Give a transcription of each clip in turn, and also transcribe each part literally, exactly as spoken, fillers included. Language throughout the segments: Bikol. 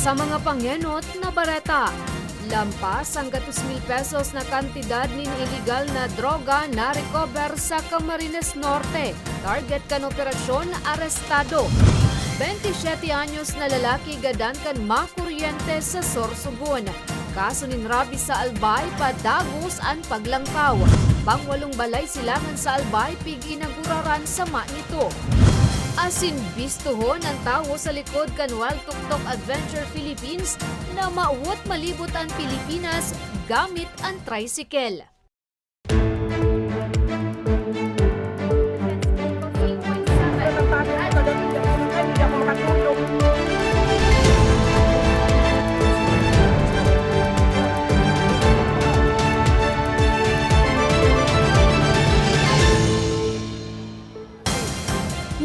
Sa mga pangenot na bareta, lampas ang gatos mil pesos na kantidad nin iligal na droga na recover sa Camarines Norte. Target kan operasyon, arestado. Bentisiete anyos na lalaki gadan kan makuryente sa Sorsogon. Kaso nin rabies sa Albay, padagos an paglangkaw. Pangwalong balay silangan sa Albay, pig-inaguraran sa Manito. Asin bistohon an tawo sa likod kan Wild Tuktok Adventure Philippines na mawot malibot an Pilipinas gamit an tricycle.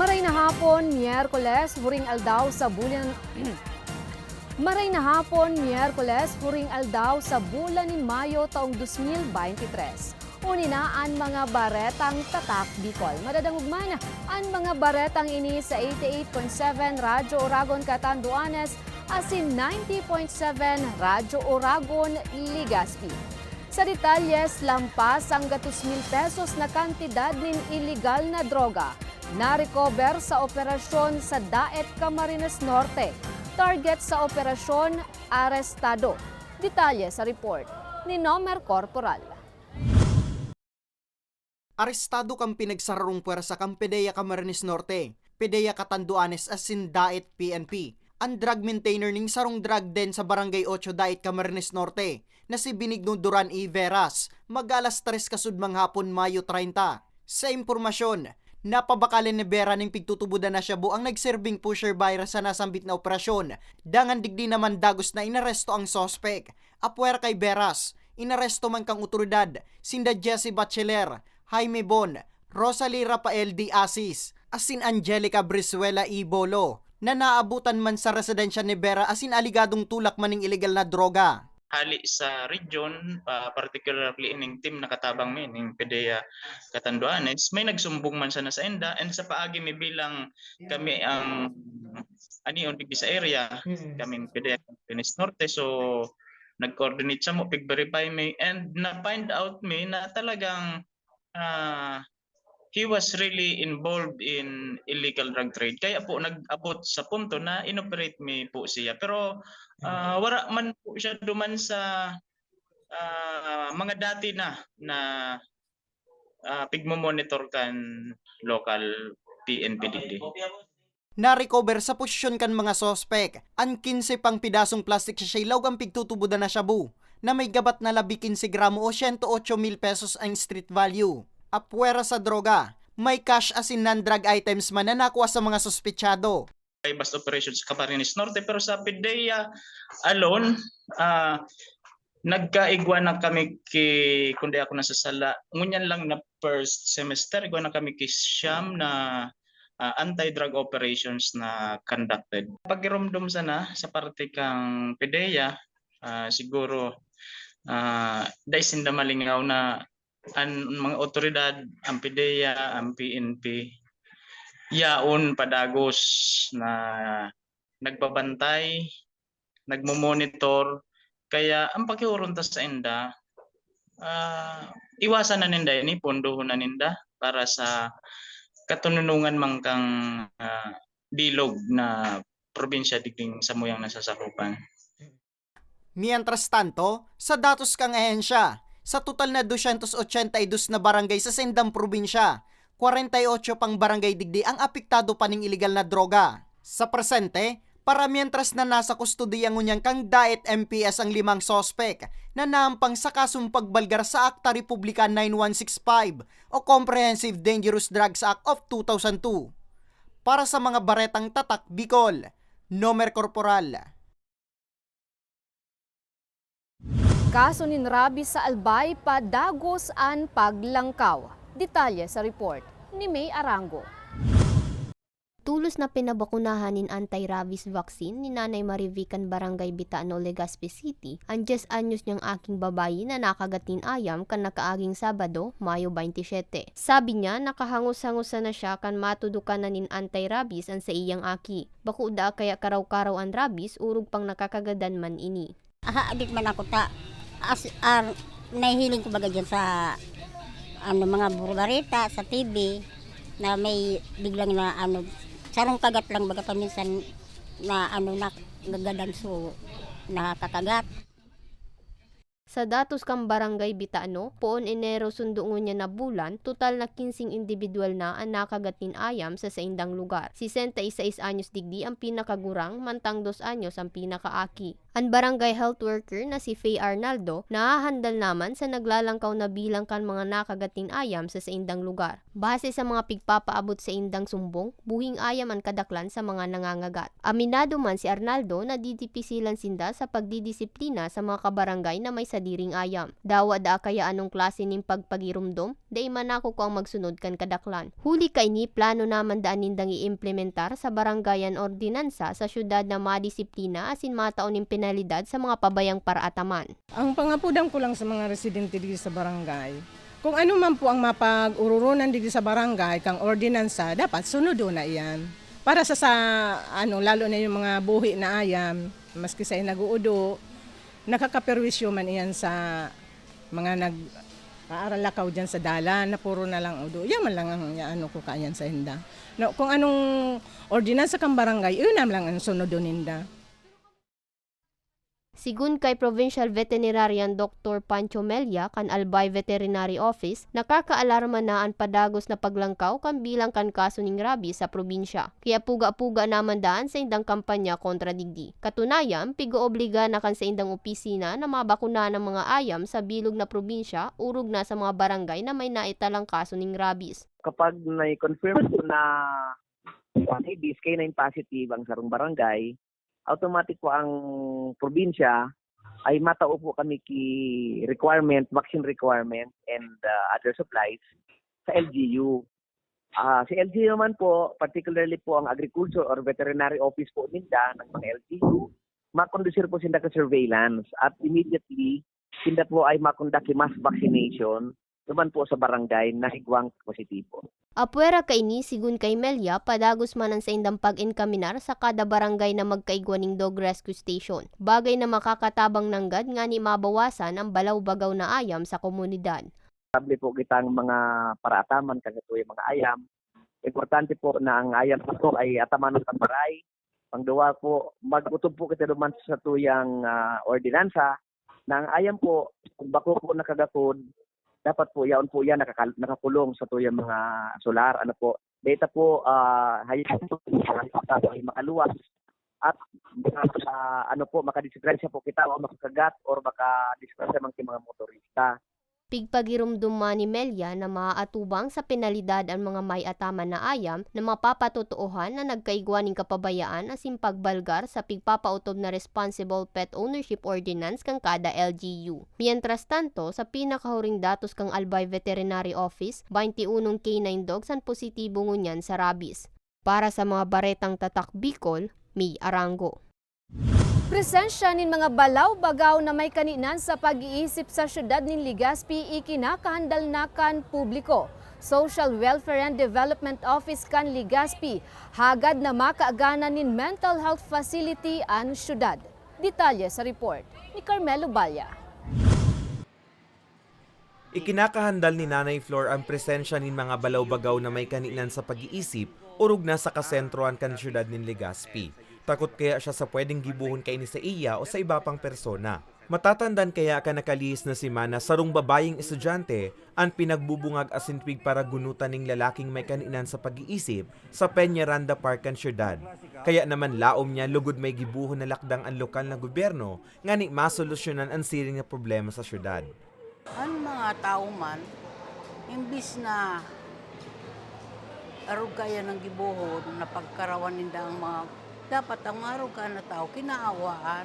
Maray na hapon, Miyerkules, huring aldaw sa bulan. Maray na hapon, Miyerkules, huring aldaw sa bulan nin Mayo taong dos mil beintitres. Uni na an mga baretang Tatak Bicol. Madadangog man an mga baretang ini sa eighty-eight point seven Radyo Oragon Catanduanes asin ninety point seven Radyo Oragon Legazpi. Sa detalyes, lampas ang gatos mil pesos na kantidad nin iligal na droga na-recover sa operasyon sa Daet, Camarines Norte. Target sa operasyon, arestado. Detalye sa report ni Nomer Corporal. Arestado kan pinagsararong pwersa kan PDEA Camarines Norte, PDEA Catanduanes asin Daet P N P, an drug maintainer nin sarong drug den sa Barangay Ocho, Daet, Camarines Norte, na si Benigno Duran E. Veras, mag-alas tres kasudmang hapon, Mayo treinta. Sa impormasyon, napabakal ni Vera nin pigtutubodan na shabu ang nagserbing pusher buyer sa nasambit na operasyon, dangan digdi naman dagos na inaresto ang suspek. Apwera kay Veras, inaresto man kan otoridad sinda Jessie Bachiller, Jaime Bon, Rosalie Rafael de Asis, asin Angelica Brizuela y Bolo, na naabutan man sa residensya ni Vera asin aligadong tulak man nin iligal na droga. Hali sa region, ah, particularly ining team nakatabang mi, ning PDEA Catanduanes, may nagsumbong man sana sainda, and sa paagi mi bilang kami ang anion digdi sa area, Mm. kaming PDEA Catanduanes Norte, so nag-coordinate samo, pig-verify mi, and na-find out mi na talagang, ah, he was really involved in illegal drug trade. Kaya po nag-abot sa punto na inoperate mi po siya. Pero, ah, wala man po siya duman sa, ah, mga dati na, na, ah, pigmo-monitor kan local P N P digdi. Na-recover sa posesyon kan mga suspek an kinse pang pidasong plastic sachet laog an pigtutubodan na shabu, na may gabat na labi kinse gramo o siyento otso mil pesos ang street value. Apwera sa droga, may cash asin non-drug items man na nakua sa mga suspetsado. May bust operation sa Camarines Norte, pero sa PDEA alone, ah, nagkaigwa na kami ki, kung di ako nasasala, ngunyan lang na first semester, igwa na kami ki siyam na, ah, anti-drug operations na conducted. Pagiromdom sana sa parte kang PDEA, ah, siguro, ah, dai sinda malingaw na an mga otoridad, ang PDEA, ang P N P, yaon padagos na nagbabantay, nagmo-monitor. Kaya ang pakihuron ta sainda, ah, iwasan na ninda ini, pondohon na ninda para sa katononongan man kang, ah, bilog na probinsya digding samuyang nasasakupan. Mientras tanto, sa datos kan ahensya, sa total na dosyentos otsenta y dos na barangay sa saindang probinsya, kwarenta y otso pang barangay digdi ang apektado pa ning iligal na droga. Sa presente, para mientras na nasa kustodiya ngunyan kan Daet M P S ang limang suspek na naampang sa kasong pagbalgar sa Akta Republika nine one six five o Comprehensive Dangerous Drugs Act of two thousand two. Para sa mga baretang Tatak Bicol, Nomer Corporal. Kaso nin rabies sa Albay, padagos an paglangkaw. Detalye sa report ni May Arango. Tolos na pinabakunahan nin anti-rabies vaccine ni Nanay Marivic kan Barangay Bitano, Legazpi City, an dyes anyos niyang aking babayi na nakagat nin ayam kan nakaaging Sabado, Mayo twenty-seven. Sabi niya, nakahangos-hangosan na siya kan matudukan na nin anti-rabies an saiyang aki. Bako daa kaya karaw-karaw an rabies, orog pang nakakagadan man ini. Aha, di man ako ta-, as-, ah, nahihiling ko baga dyan sa, ano, mga barbarita, sa T V, na may biglang na, ano, sarong kagat lang baga paminsan na, ano, nagagadan, so, nakakagat. Sa datos kan Barangay Bitano, poon Enero sundo ngunyan na bulan, total na kinseng indibidwal na an nakagat nin ayam sa saindang lugar. Sesenta y seis anyos digdi an pinakagurang, mantang dos anyos an pinakaaki. An barangay health worker na si Faye Arnaldo nahahandal naman sa naglalangkaw na bilang kan mga nakagat nin ayam sa saindang lugar. Base sa mga pigpapaabot saindang sumbong, buhing ayam an kadaklan sa mga nangangagat. Aminado man si Arnaldo na didipisilan sinda sa pagdidisiplina sa mga kabarangay na may sadiring ayam. Dawa daa kaya anong klase nin pagpagiromdom, dai man ako kung ang magsunod kan kadaklan. Huli kaini, plano naman daan nindang iimplementar sa barangay an ordinansa sa syudad na madisiplina asin matao nin penalidad sa mga pabayang paraataman. Ang pangapodan ko lang sa mga residente dito sa barangay, kung ano man po ang mapag-ororonan dito sa barangay, kang ordinansa, dapat sunodon na iyan. Para sa, sa, ano, lalo na yung mga buhi na ayam, maski sa nag-uudo, nakakaperwisyo man iyan sa mga nag aaral lakaw dyan sa dalan na puro na lang udo. Yan man lang ang ano ko kaayan sa hinda. No, kung anong ordinansa kang barangay, yun na lang ang sunodon ninda. Sigun kay Provincial Veterinarian Doctor Pancho Mella kan Albay Veterinary Office, nakakaalarma na an padagos na paglangkaw kan bilang kan kaso ning rabies sa probinsya. Kaya puga-puga naman daan sa indang kampanya kontra digdi. Katunayan, pig-oobliga na kan saindang opisina na mabakunahan ang mga ayam sa bilog na probinsya, orog na sa mga barangay na may naitalang kaso ning rabies. Kapag na-confirm po na rabies, kaya na positive ang sarong barangay, automatic po ang probinsya ay matao po kami ki requirement, vaccine requirement and, ah, other supplies sa L G U. Ah, si L G U naman po, particularly po ang agriculture or veterinary office po ninda ng mga L G U, makondusir po sinda ka surveillance at immediately sinda po ay makondak ki mass vaccination duman po sa barangay na igwang positibo. Apwera kaini, sigun kay Melia, padagos man an saindang pag-enkaminar sa kada barangay na magkaigwa ning dog rescue station, bagay na makakatabang nanggad ngani mabawasan ang balaw-bagaw na ayam sa komunidad. Sable po kitang mga paraataman kan satuyang mga ayam. Importante po na ang ayam po ay atamanon kan maray. Pangduwa po, mag-otob po kita duman sa satuyang, ah, ordinansa na ang ayam po, kung bako po nakagakod, dapat po yaon po yan nakakal-, nakakulong sa satuyang mga solar. Ano po, data po, ah, hayaan po ay makaluwas at, ah, ano po, makadisgrasya po kita o makakagat or makadisgrasya man ki mga motorista. Pigpagiromdom man ni Melia na maaatubang sa penalidad an mga may ataman na ayam na mapapatotoohan na nagkaigwa nin kapabayaan asin pagbalgar sa pigpapautob na Responsible Pet Ownership Ordinance kan kada L G U. Mientras tanto, sa pinakahuring datos kan Albay Veterinary Office, baynti unong canine dogs an positibo ngunyan sa rabies. Para sa mga baretang Tatak Bicol, May Arango. Presensya nin mga balaw-bagaw na may kaninan sa pag-iisip sa siyudad nin Legazpi ikinakahandal na kan publiko. Social Welfare and Development Office kan Legazpi, hagad na makaagana nin mental health facility an siyudad. Detalye sa report ni Carmelo Balla. Ikinakahandal ni Nanay Flor an presensya nin mga balaw-bagaw na may kaninan sa pag-iisip, orog na sa kasentrohan kan siyudad nin Legazpi. Takot kaya siya sa pwedeng gibohon kaini sa iya o sa iba pang persona. Matatandaan kaya kan nakalihis na semana, sarong babayeng estudyante an pinagbubungag asin pigparagunotan ning lalaking may kaninan sa pag-iisip sa Peñaranda Park kan siyudad. Kaya naman laom niya lugod may gibohon na lakdang an lokal na gobyerno ngani masolusyonan an siring na problema sa siyudad. An mga tawo man, imbis na arog kaya nang gibohon na pagkarawan ninda ang mga, dapat ang mga arog na tawo, kinaawaan,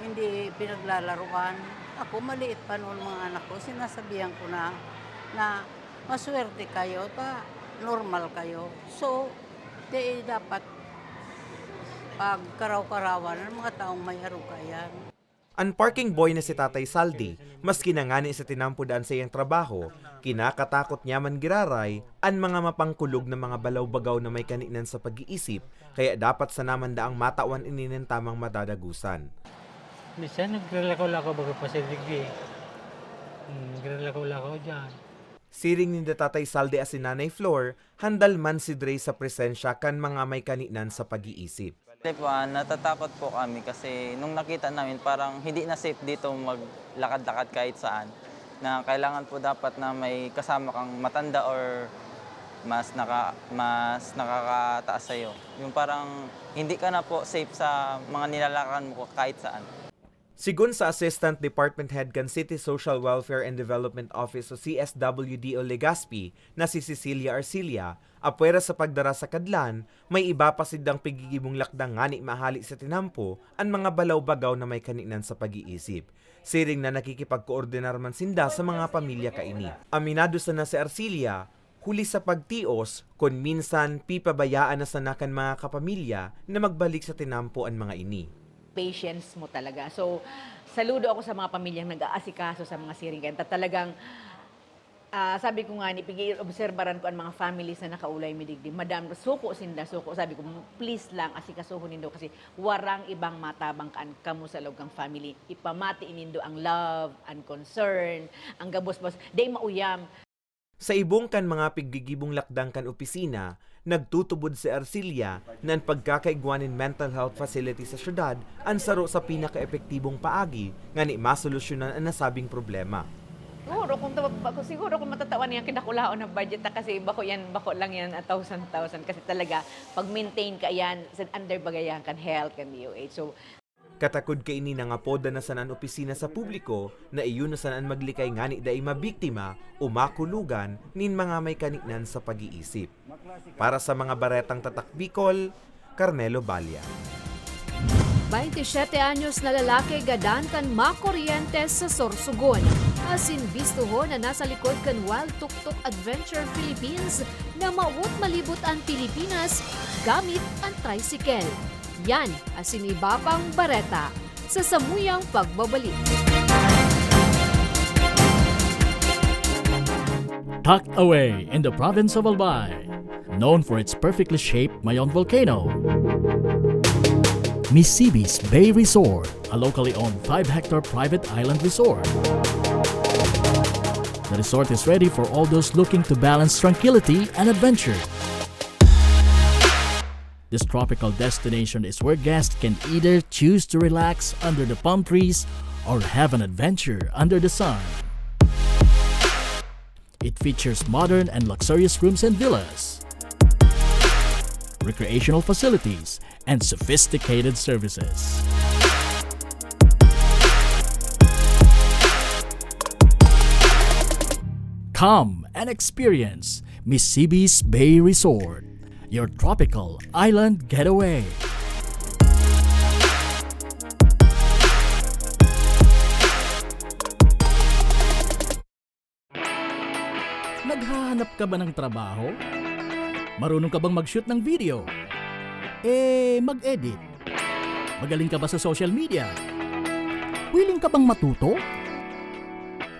hindi pinaglalaruan. Ako, maliit pa noon mga anak ko, sinasabihan ko na, na maswerte kayo, ta normal kayo. So, Di dapat pagkaraw-karawan ang mga taong may aruga yan. An parking boy na si Tatay Saldi, maski na ngani sa tinampo daa an saiyang trabaho, kinakatakot niya man giraray an mga mapangkulog na mga balaw-bagaw na may kaninan sa pag-iisip, kaya dapat sana man daang matawan ini nin tamang madadagosan. Minsan nagrelakaw-lakaw baga pa sa digdi. Hmm, nagrelakaw-lakaw dyan. Siring ninda Tatay Saldi asin Nanay Flor, handal man si Dre sa presensya kan mga may kaninan sa pag-iisip. Actually po, ah, natatakot po kami kasi nung nakita namin parang hindi na safe dito maglakad-lakad kahit saan, na kailangan po dapat na may kasama kang matanda or mas naka-, mas nakakataas sa'yo. Yung parang hindi ka na po safe sa mga nilalakaran mo kahit saan. Sigon sa Assistant Department Head kan City Social Welfare and Development Office o C S W D o Legazpi na si Cecilia Arcilia, apwera sa pagdara sa kadlan, may iba pa sindang pigigibong lakdang ngani mahali sa tinampo an mga balaw-bagaw na may kaninan sa pag-iisip. Siring na nakikipagkoordinar man sinda sa mga pamilya kaini. Aminado sana si Arcilia, huli sa pagtios, kun minsan pipabayaan na sana kan mga kapamilya na magbalik sa tinampo an mga ini. Patience mo talaga. So, saludo ako sa mga pamilyang nag-aasikaso sa mga siring kaya. Ta-, talagang, ah, sabi ko nga ni, pigi-obserbaran ko ang mga families na nakaulay mi digdi. Madam, suko sinda, suko. Sabi ko, please lang, asikasuhon nindo kasi warang ibang matabang kan kamo sa loob kang family. Ipamati nindo ang love, ang concern, ang gabos-bos. Day mauyam. Sa ibong kan mga piggigibong lakdang kan opisina, nagtutubod si Arcilia na an pagkakaigwa nin mental health facility sa syudad an saro sa pinakaepektibong paagi ngani masolusyonan an nasabing problema. Siguro kung tawag ba ko, siguro kung matatawan niyang kinakulaon na budget na kasi bako yan, bako lang yan, a thousand, thousand. Kasi talaga, pag-maintain ka yan, sa under bagayan kan health, kan D O H. So, Katakod kaini nangapoda na sana an opisina sa publiko na iyo na sana an maglikay ngani dai mabiktima o makulogan nin mga may kaninan sa pag-iisip. Para sa mga baretang Tatak Bicol, Carmelo Balla. Baynte siyete anyos na lalaki gadan kan Macorrientes sa Sorsogon. Asin bistohon na nasa likod kan Wild Tuktok Adventure Philippines na mawot malibot an Pilipinas gamit an tricycle. Yan asin iba pang bareta sa samuyang pagbabalik. Tucked away in the province of Albay, known for its perfectly shaped Mayon volcano, Misibis Bay Resort, a locally owned five-hectare private island resort. The resort is ready for all those looking to balance tranquility and adventure. This tropical destination is where guests can either choose to relax under the palm trees or have an adventure under the sun. It features modern and luxurious rooms and villas, recreational facilities, and sophisticated services. Come and experience Misibis Bay Resort, your tropical island getaway. Naghahanap ka ba ng trabaho? Marunong ka bang mag-shoot ng video? Eh, mag-edit? Magaling ka ba sa social media? Willing ka bang matuto?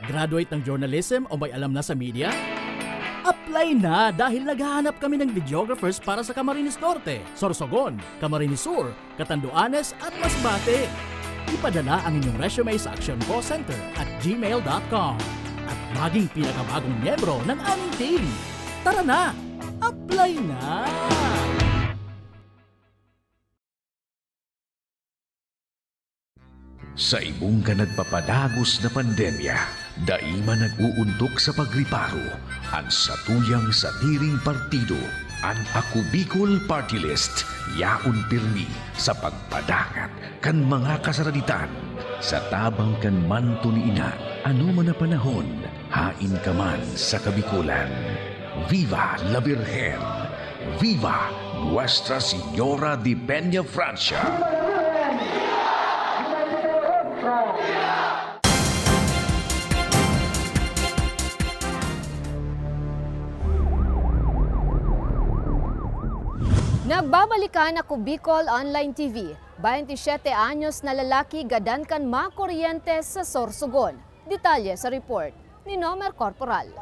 Graduate ng journalism o may alam na sa media? Apply na dahil naghahanap kami ng videographers para sa Camarines Norte, Sorsogon, Camarines Sur, Catanduanes at Masbate. Ipadala ang inyong resume sa actioncallcenter at gmail dot com at maging pinakabagong miyembro ng aming team. Tara na! Apply na! Sa ibong kan nagpapadagos na pandemya, dai man nag-uuntok sa pagriparo an satuyang sadiring partido, an Ako Bicol Party List, yaon pirmi sa pagpadangat kan mga kasaraditan. Sa tabang kan manto ni Ina, anoman na panahon, hain ka man sa Kabikolan. Viva la Virgen! Viva Nuestra Señora de Peña Francia! Nagbabalikan Ako Bicol Online T V, baynte siyete anyos na lalaki gadan kan makuryente sa Sorsogon. Detalye sa report ni Nomer Corporal.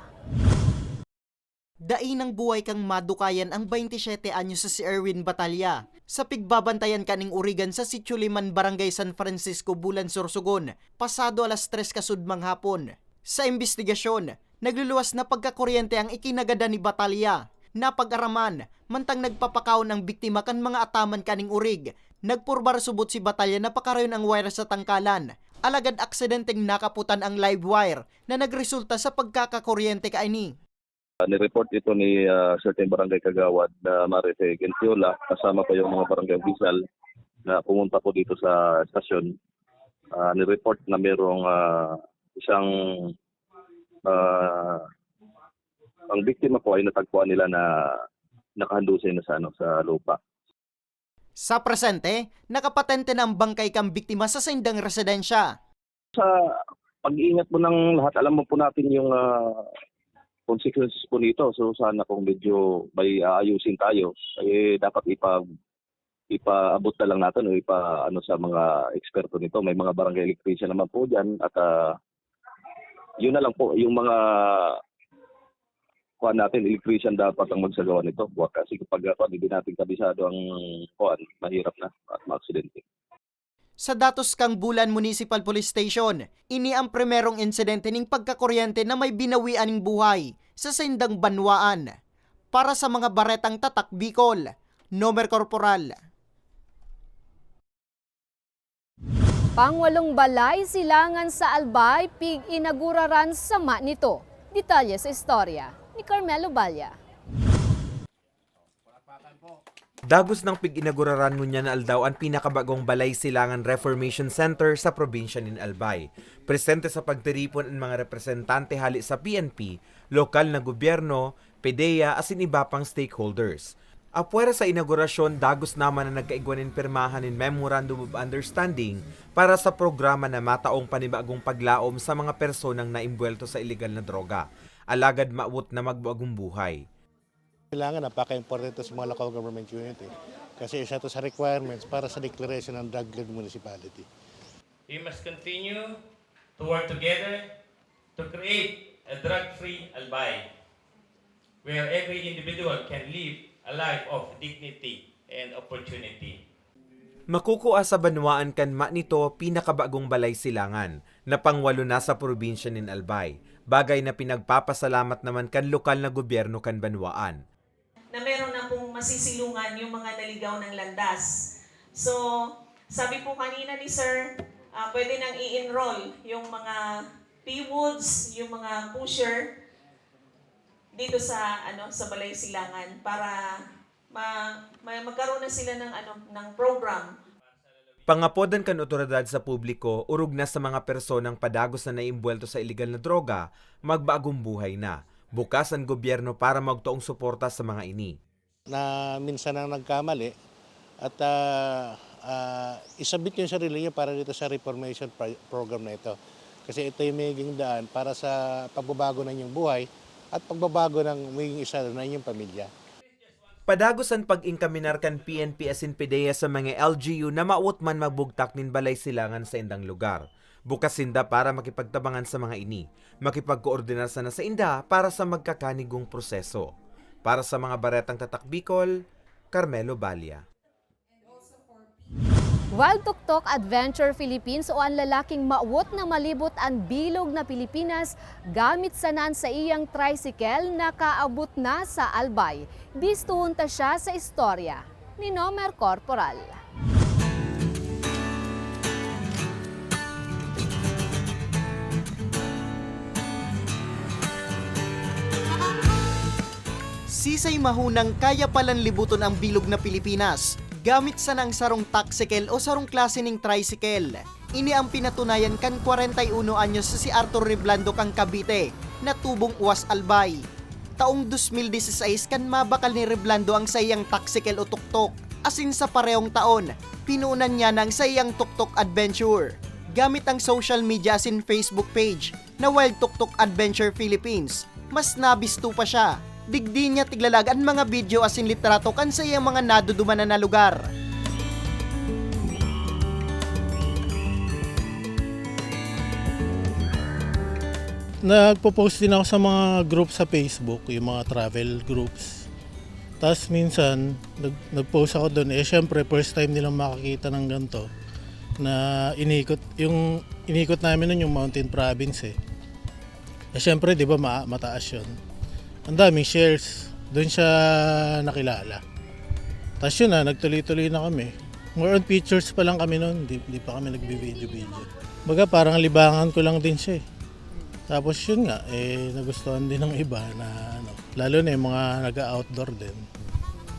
Dai nang buhay kan madukayan ang baynte siyete anyos na si Erwin Batalla, sa pigbabantayan kaning origan sa Sitio Liman, Barangay San Francisco, Bulan, Sorsogon, pasado alas tres kasudmang hapon. Sa imbestigasyon, nagluluwas na pagkakuryente ang ikinagadan ni Batalla. Napag-araman, mantang nagpapakaon ang biktima kan mga ataman kaning orig, nagpurbar subot si Batalla na pakarayon ang wire sa tangkalan. Alagad aksidenteng nakaputan ang live wire na nagresulta sa pagkakakuryente kaini. Ni-report ito ni, ah, certain barangay kagawad na Marife Gentiola, kasama pa yung mga barangay opisyal na pumunta po dito sa estasyon. Ah, ni-report na merong, ah, isang, ah, ang biktima po ay natagpuan nila na nakahandusay na sa, ano, sa lupa. Sa presente, nakapatente na ang bangkay kan biktima sa saindang residensya. Sa pag-iingat po ng lahat, alam mo po natin yung, ah, consequences po nito. So sana kung medyo may aayusin tayo, eh, dapat ipa-, ipaabot na lang natin o ipa-, ano, sa mga eksperto nito. May mga barangay electrician naman po dyan at, ah, yun na lang po, yung mga kuwan natin, electrician dapat ang magsagawa nito. Buwag kasi kapag, ah, kuwan, hindi natin kabisado ang kuwan, mahirap na at maaksidente. Sa datos kan Bulan Municipal Police Station, ini ang primerong insidente ning pagkakuryente na may binawian ning buhay sa saindang banwaan. Para sa mga baretang tatak Bicol, Nomer Corporal. Pangwalong balay silangan sa Albay, pig-inaguraran sama nito. Detalye sa istorya ni Carmelo Balla. Dagos nang pig-inaguraran ngunyan na aldaw an pinakabagong Balay Silangan Reformation Center sa probinsya nin Albay. Presente sa pagtiripon an mga representante hali sa P N P, lokal na gobyerno, PDEA asin iba pang stakeholders. Apwera sa inaugurasyon, dagos naman na nagkaigwa nin pirmahan nin Memorandum of Understanding para sa programa na mataong panibagong paglaom sa mga personang naimbuwelto sa ilegal na droga, alagad mawot na magbagong buhay. Kailangan napaka-importante sa mga local government unit eh. Kasi isa to sa requirements para sa declaration ng drug-led municipality. We must continue to work together to create a drug-free Albay, where every individual can live a life of dignity and opportunity. Makukua sa banwaan kan ma nito pinakabagong balay silangan, na pangwalo na sa probinsya nin Albay, bagay na pinagpapasalamat naman kan lokal na gobyerno kan banwaan. Na meron na pong masisilungan yung mga naligaw ng landas. So, sabi po kanina ni Sir, ah, pwede nang i-enroll yung mga P-woods, yung mga pusher dito sa ano sa Balay Silangan para ma, ma, magkaroon na sila ng ano ng program. Pangapodan kan otoridad sa publiko, orog na sa mga personang padagos na naimbwelto sa ilegal na droga, magbagong buhay na. Bukas an gobyerno para magtaong suporta sa mga ini. Na minsan ang nagkamali at ah, ah, isabit yung sarili niyo para dito sa reformation pro- program na ito. Kasi ito yung magiging daan para sa pagbabago ng inyong buhay at pagbabago ng magiging isa na inyong pamilya. Padagos an pag-inkaminar kan P N P asin PDEA sa mga L G U na mawot man magbugtak nin balay silangan sa indang lugar. Bukas sinda para makipagtabangan sa mga ini, makipagkoordinar sana sa inda para sa magkakanigong proseso. Para sa mga Baretang Tatak Bicol, Carmelo Balia. Wild Tuktok Adventure Philippines o an lalaking mawot na malibot an bilog na Pilipinas gamit sana an saiyang tricycle nakaabot na sa Albay. Bistuhon ta siya sa istorya ni Nomer Corporal. Sisay mahunang kaya palan libuton ang bilog na Pilipinas gamit sana ang sarong taksikel o sarong klase ning tricycle. Ini ang pinatunayan kan kwarenta y uno anyos si Arthur Reblando kan Cavite, na tubong Uwas Albay. Taong dos mil diseseis kan mabakal ni Reblando ang saiyang taksikel o tuktok, asin sa parehong taon, pinuunan niya na ang saiyang tuktok adventure. Gamit ang social media asin Facebook page na Wild Tuktok Adventure Philippines, mas nabisto pa siya. Digdi niya tiglalag an mga video asin litrato kan saiyang mga nadudumanan na lugar. Nagpo-post din ako sa mga group sa Facebook, yung mga travel groups. Tas minsan, nag- nag-post ako doon. Eh, syempre, first time nilang makakita ng ganito na inikot, yung inikot namin nun yung mountain province eh. Eh, syempre, di ba, ma- mataas yun. Ang daming shares. Doon siya nakilala. Tapos yun na, nagtuloy-tuloy na kami. More on pictures pa lang kami noon, di, di pa kami nagbi-video-video. Baga parang libangan ko lang din siya eh. Tapos yun nga, eh, nagustuhan din ng iba na ano, lalo na yung mga nag-outdoor din.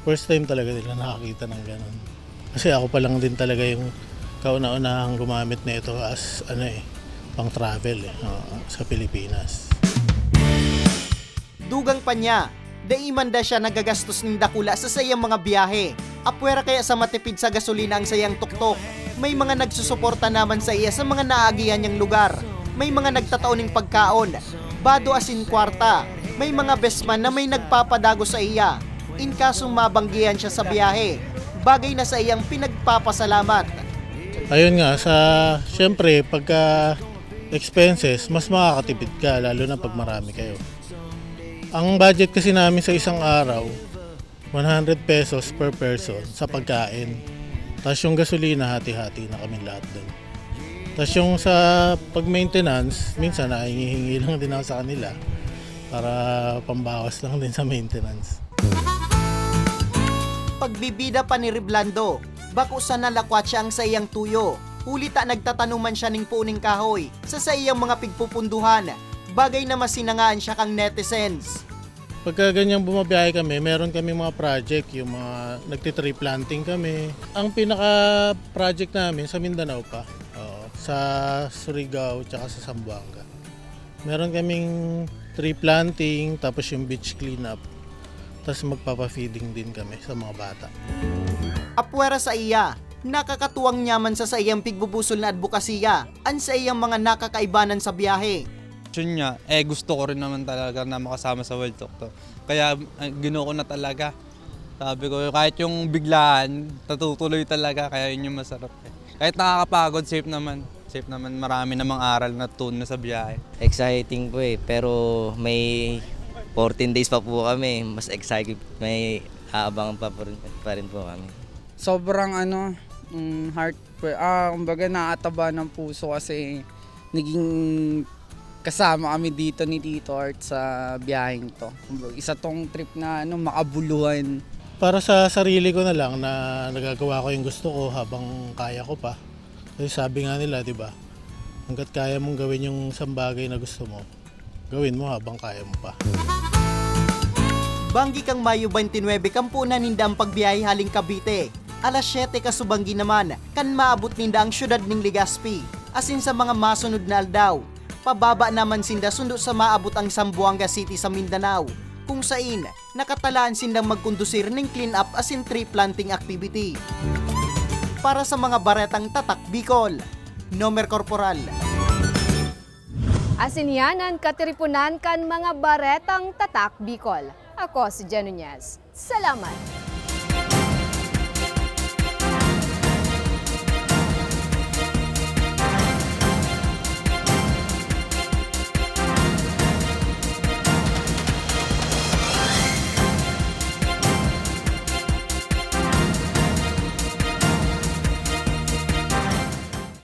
First time talaga nila nakakita ng ganun. Kasi ako pa lang din talaga yung kauna-unahang gumamit na ito as ano eh, pang travel eh, oo, sa Pilipinas. Dugang pa niya, dai man da siya nagagastos nin dakula sa saiyang mga biyahe. Apwera kaya sa matipid sa gasolina ang saiyang tuktok, may mga nagsusuporta naman sa iya sa mga naagihan niyang lugar. May mga nagtatao ning pagkaon, bado asin kwarta. May mga best man na may nagpapadagos sa iya in kasong mabanggihan siya sa biyahe, bagay na sa iyang pinagpapasalamat. Ayun nga, sa, syempre, pagka expenses, mas makakatipid ka, lalo na pag marami kayo. Ang budget kasi namin sa isang araw, one hundred pesos per person sa pagkain. Tapos yung gasolina, hati-hati na kami lahat dun. Tapos yung sa pag-maintenance, minsan nahingi-hingi lang din ako sa kanila para pambawas lang din sa maintenance. Pagbibida pa ni Reblando, bako sana lakwatsa ang saiyang tuyo, huli ta nagtatanom man siya ning puning kahoy sa saiyang mga pigpupunduhan, bagay na masinangaan siya kan netizens. Pagka ganyang bumabiyahe kami, meron kami mga project, yung mga nagtitree planting kami. Ang pinaka-project namin sa Mindanao pa, oo, sa Surigao tsaka sa Zamboanga. Meron kaming tree planting, tapos yung beach cleanup. Tapos magpapa-feeding din kami sa mga bata. Apwera sa iya, nakakatuwang niya man sa saiyang pigbubusol na adbokasiya an saiyang mga nakakaibanan sa biyahe. Yun nga, eh gusto ko rin naman talaga na makasama sa Wild Talk to. Kaya eh, ginuo ko na talaga. Sabi ko, kahit yung biglaan, natutuloy talaga, kaya yun yung masarap. Eh. Kahit nakakapagod, safe naman. Safe naman, marami namang aral na tuon na sa biyahe. Exciting po eh, pero may fourteen days pa po kami. Mas excited, may aabangan pa, po rin, pa rin po kami. Sobrang ano, mm, heart, ah, kumbaga naataba ng puso kasi naging kasama kami dito ni Tito Art sa biyaheng to. Kumbaga, isa tong trip na ano, makabuluhan. Para sa sarili ko na lang na nagagawa ko yung gusto ko habang kaya ko pa. Kasi sabi nga nila, di ba, hanggat kaya mong gawin yung isang bagay na gusto mo, gawin mo habang kaya mo pa. Banggi kang Mayo twenty-nine, kampunan ninda ang pagbiyahe haling Cavite. Alas siyete kasubanggi naman, kan maabot ninda ang syudad ning Legazpi. Asin sa mga masunod na aldaw, pababa naman sinda sundo sa maabot ang Zamboanga City sa Mindanao, kung sain nakatalaan sindang magkondusir ning clean-up asin tree planting activity. Para sa mga baretang Tatak Bicol, Nomer Corporal. Asin yan an katiriponan kan mga baretang Tatak Bicol. Ako si Jen Nunez. Salamat!